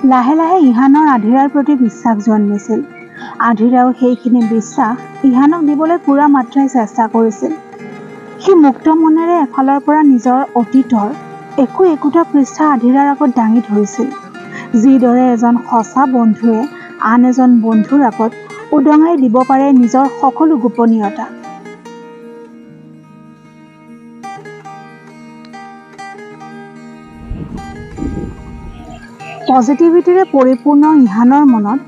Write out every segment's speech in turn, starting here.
লাহে লাহে ইহানৰ আধিৰাৰ প্ৰতি বিশ্বাস জন্মিছিল। আধিৰাও সেইখিনি বিশ্বাস ইহানক দিবলৈ পূৰা মাত্ৰাই চেষ্টা কৰিছিল। সি মুক্ত মনেৰে এফালৰ পৰা নিজৰ অতীতৰ একো একোটা পৃষ্ঠা আধিৰাৰ আগত দাঙি ধৰিছিল। যিদৰে এজন সঁচা বন্ধুৱে আন এজন বন্ধুৰ আগত উদঙাই দিব পাৰে নিজৰ সকলো গোপনীয়তা। পজিটিভিটিৰে পৰিপূৰ্ণ ইহানৰ মনত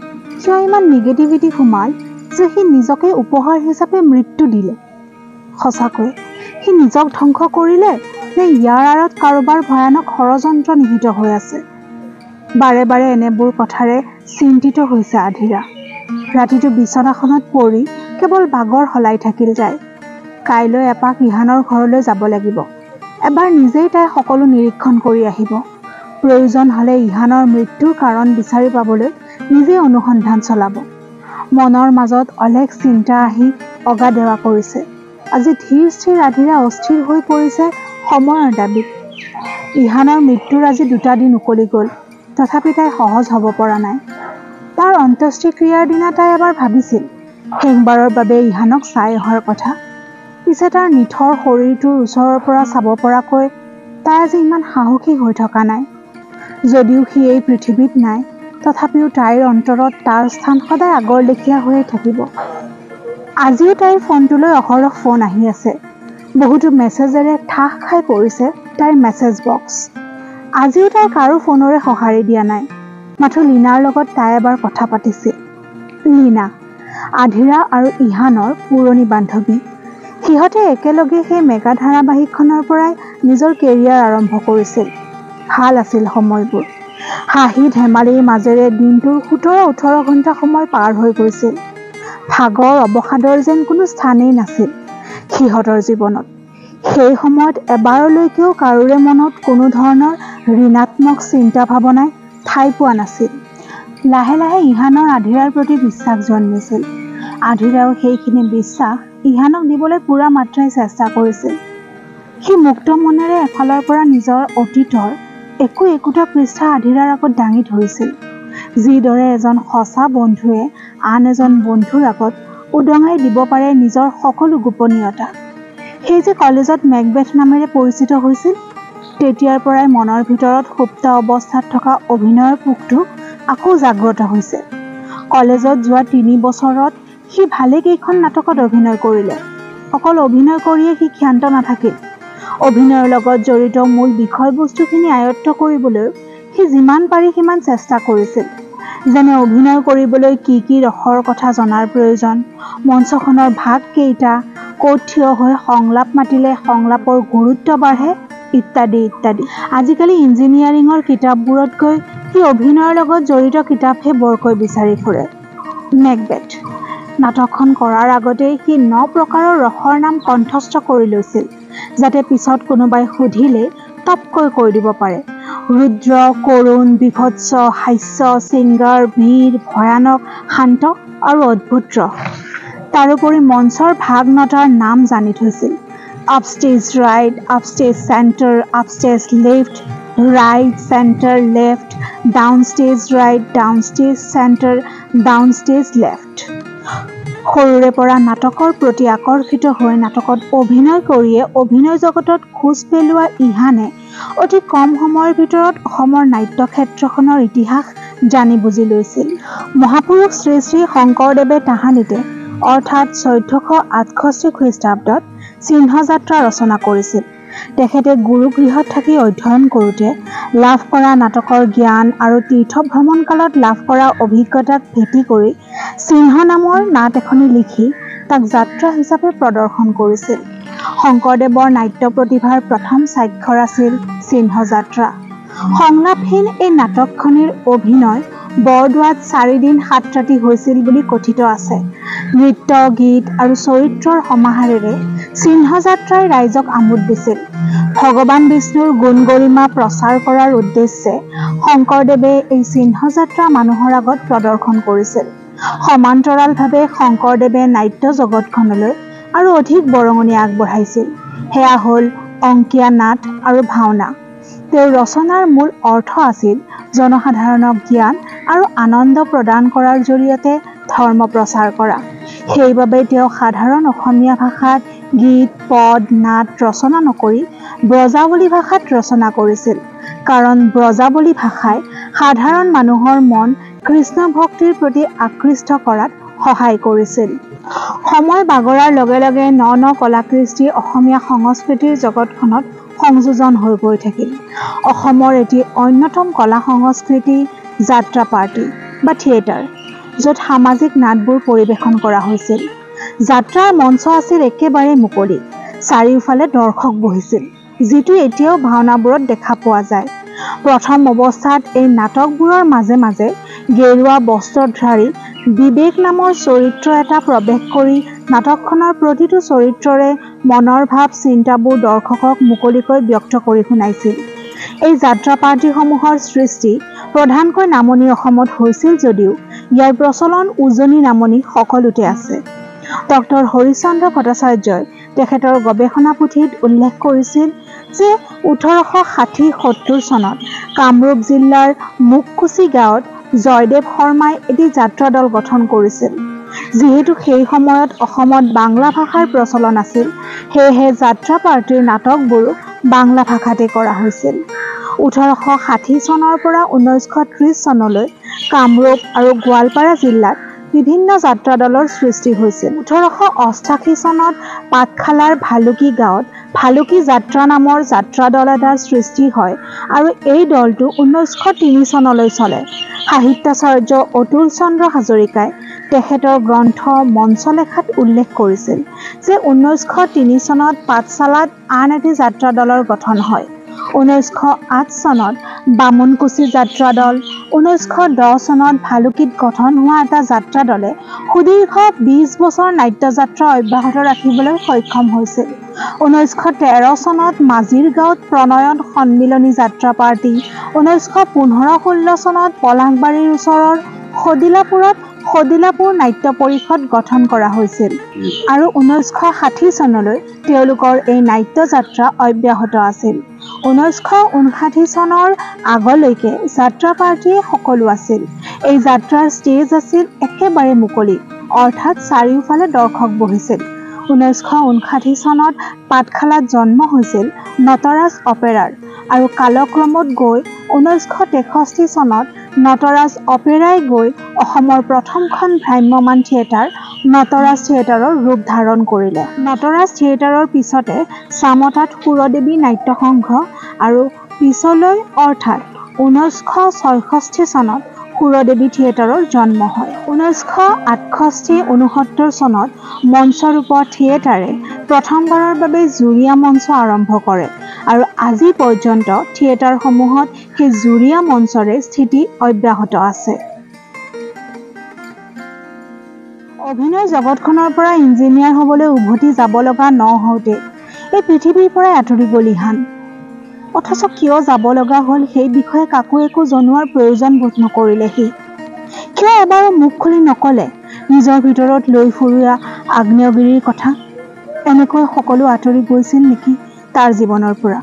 কিয় ইমান নিগেটিভিটি সোমাল যে সি নিজকে উপহাৰ হিচাপে মৃত্যু দিলে? সঁচাকৈ সি নিজক ধ্বংস কৰিলে নে ইয়াৰ আঁৰত কাৰোবাৰ ভয়ানক ষড়যন্ত্ৰ নিহিত হৈ আছে? বাৰে বাৰে এনেবোৰ কথাৰে চিন্তিত হৈছে আধিৰা। ৰাতিটো বিচনাখনত পৰি কেৱল বাগৰ সলাই থাকিল তাই। কাইলৈ এপাক ইহানৰ ঘৰলৈ যাব লাগিব। এবাৰ নিজেই তাই সকলো নিৰীক্ষণ কৰি আহিব। প্ৰয়োজন হ'লে ইহানৰ মৃত্যুৰ কাৰণ বিচাৰি পাবলৈ নিজেই অনুসন্ধান চলাব। মনৰ মাজত অলেখ চিন্তা আহি অগা-দেৱা কৰিছে। আজি ধীৰ স্থিৰ আধিৰা অস্থিৰ হৈ পৰিছে সময়ৰ দাবীত। ইহানৰ মৃত্যুৰ আজি দুটা দিন উকলি গ'ল, তথাপি তাই সহজ হ'ব পৰা নাই। তাৰ অন্ত্যেষ্টিক্ৰিয়াৰ দিনা তাই এবাৰ ভাবিছিল শেষবাৰৰ বাবে ইহানক চাই অহাৰ কথা। পিছে তাৰ নিথৰ শৰীৰটোৰ ওচৰৰ পৰা চাব পৰাকৈ তাই আজি ইমান সাহসী হৈ থকা নাই। যদিও সি এই পৃথিৱীত নাই, তথাপিও তাইৰ অন্তৰত তাৰ স্থান সদায় আগৰ লেখীয়া হৈয়ে থাকিব। আজিও তাইৰ ফোনটোলৈ অহৰহ ফোন আহি আছে। বহুতো মেছেজেৰে ঠাহ খাই পৰিছে তাইৰ মেছেজ বক্স। আজিও তাই কাৰো ফোনৰে সঁহাৰি দিয়া নাই। মাথো লীনাৰ লগত তাই এবাৰ কথা পাতিছিল। লীনা আধিৰা আৰু ইহানৰ পুৰণি বান্ধৱী। সিহঁতে একেলগে সেই মেগা ধাৰাবাহিকখনৰ পৰাই নিজৰ কেৰিয়াৰ আৰম্ভ কৰিছিল। ভাল আছিল সময়বোৰ। হাঁহি ধেমালিৰ মাজেৰে দিনটোৰ 17-18 ঘণ্টা সময় পাৰ হৈ গৈছিল। ভাগৰ অৱসাদৰ যেন কোনো স্থানেই নাছিল সিহঁতৰ জীৱনত। সেই সময়ত এবাৰলৈকেও কাৰোৰে মনত কোনো ধৰণৰ ঋণাত্মক চিন্তা ভাৱনাই ঠাই পোৱা নাছিল। লাহে লাহে ইহানৰ আধিৰাৰ প্ৰতি বিশ্বাস জন্মিছিল। আধিৰাও সেইখিনি বিশ্বাস ইহানক দিবলৈ পূৰা মাত্ৰাই চেষ্টা কৰিছিল। সি মুক্ত মনেৰে এফালৰ পৰা নিজৰ অতীতৰ একো একোটা পৃষ্ঠা আধিৰাৰ আগত দাঙি ধৰিছিল। যিদৰে এজন সঁচা বন্ধুৱে আন এজন বন্ধুৰ আগত উদঙাই দিব পাৰে নিজৰ সকলো গোপনীয়তা। সেই যে কলেজত মেকবেথ নামেৰে পৰিচিত হৈছিল, তেতিয়াৰ পৰাই মনৰ ভিতৰত সুপ্ত অৱস্থাত থকা অভিনয়ৰ পোকটো আকৌ জাগ্ৰত হৈছে। কলেজত যোৱা 3 বছৰত সি ভালেকেইখন নাটকত অভিনয় কৰিলে। অকল অভিনয় কৰিয়ে সি ক্ষান্ত নাথাকিল। অভিনয়ৰ লগত জড়িত মূল বিষয়বস্তুখিনি আয়ত্ব কৰিবলৈ সি যিমান পাৰি সিমান চেষ্টা কৰিছিল। যেনে অভিনয় কৰিবলৈ কি কি ৰসৰ কথা জনাৰ প্ৰয়োজন, মঞ্চখনৰ ভাগ কেইটা, ক'ত থিয় হৈ সংলাপ মাতিলে সংলাপৰ গুৰুত্ব বাঢ়ে, ইত্যাদি ইত্যাদি। আজিকালি ইঞ্জিনিয়াৰিঙৰ কিতাপবোৰতকৈ সি অভিনয়ৰ লগত জড়িত কিতাপহে বৰকৈ বিচাৰি ফুৰে। মেকবেথ নাটকখন কৰাৰ আগতেই সি 9 প্ৰকাৰৰ ৰসৰ নাম কণ্ঠস্থ কৰি লৈছিল, যাতে পিছত কোনোবাই সুধিলে টপকৈ কৈ দিব পাৰে। ৰুদ্ৰ, কৰুণ, বিভৎস, হাস্য, শৃংগাৰ, বীৰ, ভয়ানক, শান্ত আৰু অদ্ভুত ৰস। তাৰোপৰি মঞ্চৰ ভাগ 9টাৰ নাম জানি থৈছিল। Upstage right, upstage centre, upstage left, right, centre, left, downstage right, downstage centre, downstage left. সৰুৰে পৰা নাটকৰ প্ৰতি আকৰ্ষিত হৈ নাটকত অভিনয় কৰিয়ে অভিনয় জগতত খোজ পেলোৱা ইহানে অতি কম সময়ৰ ভিতৰত অসমৰ নাট্যক্ষেত্ৰখনৰ ইতিহাস জানি বুজি লৈছিল। মহাপুৰুষ শ্ৰী শ্ৰী শংকৰদেৱে তাহানিতে অৰ্থাৎ 1468 খ্ৰীষ্টাব্দত চিহ্নযাত্ৰা ৰচনা কৰিছিল। তেখেতে গুৰুগৃহত থাকি অধ্যয়ন কৰোঁতে লাভ কৰা নাটকৰ জ্ঞান আৰু তীৰ্থ ভ্ৰমণকালত লাভ কৰা অভিজ্ঞতাক ভেটি কৰি চিহ্ন নামৰ নাট এখনি লিখি তাক যাত্ৰা হিচাপে প্ৰদৰ্শন কৰিছিল। শংকৰদেৱৰ নাট্য প্ৰতিভাৰ প্ৰথম স্বাক্ষৰ আছিল চিহ্নযাত্ৰা। সংলাপহীন এই নাটকখনিৰ অভিনয় বৰদোৱাত 4 দিন 7 ৰাতি হৈছিল বুলি কথিত আছে। নৃত্য, গীত আৰু চৰিত্ৰৰ সমাহাৰেৰে চিহ্নযাত্ৰাই ৰাইজক আমোদ দিছিল। ভগৱান বিষ্ণুৰ গুণ গৰিমা প্ৰচাৰ কৰাৰ উদ্দেশ্যে শংকৰদেৱে এই চিহ্নযাত্ৰা মানুহৰ আগত প্ৰদৰ্শন কৰিছিল। সমান্তৰালভাৱে শংকৰদেৱে নাট্য জগতখনলৈ আৰু অধিক বৰঙণি আগবঢ়াইছিল। সেয়া হ'ল অংকীয়া নাট আৰু ভাওনা। তেওঁৰ ৰচনাৰ মূল অৰ্থ আছিল জনসাধাৰণক জ্ঞান আৰু আনন্দ প্ৰদান কৰাৰ জৰিয়তে ধৰ্ম প্ৰচাৰ কৰা। সেইবাবে তেওঁ সাধাৰণ অসমীয়া ভাষাত গীত, পদ, নাট ৰচনা নকৰি ব্ৰজাৱলী ভাষাত ৰচনা কৰিছিল। কাৰণ ব্ৰজাৱলী ভাষাই সাধাৰণ মানুহৰ মন কৃষ্ণ ভক্তিৰ প্ৰতি আকৃষ্ট কৰাত সহায় কৰিছিল। সময় বাগৰাৰ লগে লগে ন ন কলাকৃষ্টি অসমীয়া সংস্কৃতিৰ জগতখনত সংযোজন হৈ গৈ থাকিল। অসমৰ এটি অন্যতম কলা সংস্কৃতি যাত্ৰা পাৰ্টি বা থিয়েটাৰ, য'ত সামাজিক নাটবোৰ পৰিৱেশন কৰা হৈছিল। যাত্ৰাৰ মঞ্চ আছিল একেবাৰে মুকলি, চাৰিওফালে দৰ্শক বহিছিল, যিটো এতিয়াও ভাওনাবোৰত দেখা পোৱা যায়। প্ৰথম অৱস্থাত এই নাটকবোৰৰ মাজে মাজে গেৰুৱা বস্ত্ৰধাৰী বিবেক নামৰ চৰিত্ৰ এটা প্ৰৱেশ কৰি নাটকখনৰ প্ৰতিটো চৰিত্ৰৰে মনৰ ভাৱ চিন্তাবোৰ দৰ্শকক মুকলিকৈ ব্যক্ত কৰি শুনাইছিল। এই যাত্ৰা পাৰ্টিসমূহৰ সৃষ্টি প্ৰধানকৈ নামনি অসমত হৈছিল যদিও ইয়াৰ প্ৰচলন উজনি নামনি সকলোতে আছে। ডক্টৰ হৰিশ্চন্দ্ৰ ভট্টাচাৰ্যই তেখেতৰ গৱেষণা পুথিত উল্লেখ কৰিছিল যে 1860-70 চনত কামৰূপ জিলাৰ মুগকুছি গাঁৱত জয়দেৱ শৰ্মাই এটি যাত্ৰা দল গঠন কৰিছিল। যিহেতু সেই সময়ত অসমত বাংলা ভাষাৰ প্ৰচলন আছিল, সেয়েহে যাত্ৰা পাৰ্টিৰ নাটকবোৰো বাংলা ভাষাতে কৰা হৈছিল। 1860 চনৰ পৰা 1930 চনলৈ কামৰূপ আৰু গোৱালপাৰা জিলাত বিভিন্ন যাত্ৰা দলৰ সৃষ্টি হৈছিল। 1888 চনত পাঠশালাৰ ভালুকী গাঁৱত ভালুকী যাত্ৰা নামৰ যাত্ৰা দল এটাৰ সৃষ্টি হয় আৰু এই দলটো 1903 চনলৈ চলে। সাহিত্যাচাৰ্য অতুল চন্দ্ৰ হাজৰিকাই তেখেতৰ গ্ৰন্থ মঞ্চলেখাত উল্লেখ কৰিছিল যে 1903 চনত পাঠশালাত আন এটি যাত্ৰা দলৰ গঠন হয়। 1908 চনত বামুণকুছি যাত্ৰা দল, 1910 চনত ভালুকীত গঠন হোৱা এটা যাত্ৰা দলে সুদীৰ্ঘ 20 বছৰ নাট্যযাত্ৰা অব্যাহত ৰাখিবলৈ সক্ষম হৈছিল। 1913 চনত মাজিৰ গাঁৱত প্ৰণয়ন সন্মিলনী যাত্ৰা পাৰ্টি, 1915-16 চনত পলাশবাৰীৰ ওচৰৰ সদিলাপুৰত সদিলাপুৰ নাট্য পৰিষদ গঠন কৰা হৈছিল আৰু 1960 চনলৈ তেওঁলোকৰ এই নাট্যযাত্ৰা অব্যাহত আছিল। 1959 চনৰ আগলৈকে যাত্ৰা পাৰ্টিয়ে সকলো আছিল। এই যাত্ৰাৰ ষ্টেজ আছিল একেবাৰে মুকলি, অৰ্থাৎ চাৰিওফালে দৰ্শক বহিছিল। 1959 চনত পাঠশালাত জন্ম হৈছিল নটৰাজ অপেৰাৰ আৰু কালক্ৰমত গৈ 1963 চনত নটৰাজ অপেৰাই গৈ অসমৰ প্ৰথমখন ভ্ৰাম্যমাণ থিয়েটাৰ নটৰাজ থিয়েটাৰৰ ৰূপ ধাৰণ কৰিলে। নটৰাজ থিয়েটাৰৰ পিছতে চামতাত সুৰদেৱী নাট্য সংঘ আৰু পিছলৈ অৰ্থাৎ 1966 চনত সুৰদেৱী থিয়েটাৰৰ জন্ম হয়। 1968-69 চনত মঞ্চৰূপত থিয়েটাৰে প্ৰথমবাৰৰ বাবে জুৰীয়া মঞ্চ আৰম্ভ কৰে আৰু আজি পৰ্যন্ত থিয়েটাৰসমূহত সেই জুৰীয়া মঞ্চৰে স্থিতি অব্যাহত আছে। অভিনয় জগতখনৰ পৰা ইঞ্জিনিয়াৰ হ'বলৈ উভতি যাব লগা নহওঁতে এই পৃথিৱীৰ পৰাই আঁতৰি গ'ল ইহান। অথচ কিয় যাব লগা হ'ল সেই বিষয়ে কাকো একো জনোৱাৰ প্ৰয়োজন বোধ নকৰিলে সি। কিয় এবাৰো মুখ খুলি নক'লে নিজৰ ভিতৰত লৈ ফুৰা আগ্নেয়গিৰিৰ কথা? এনেকৈ সকলো আঁতৰি গৈছিল নেকি তাৰ জীৱনৰ পৰা?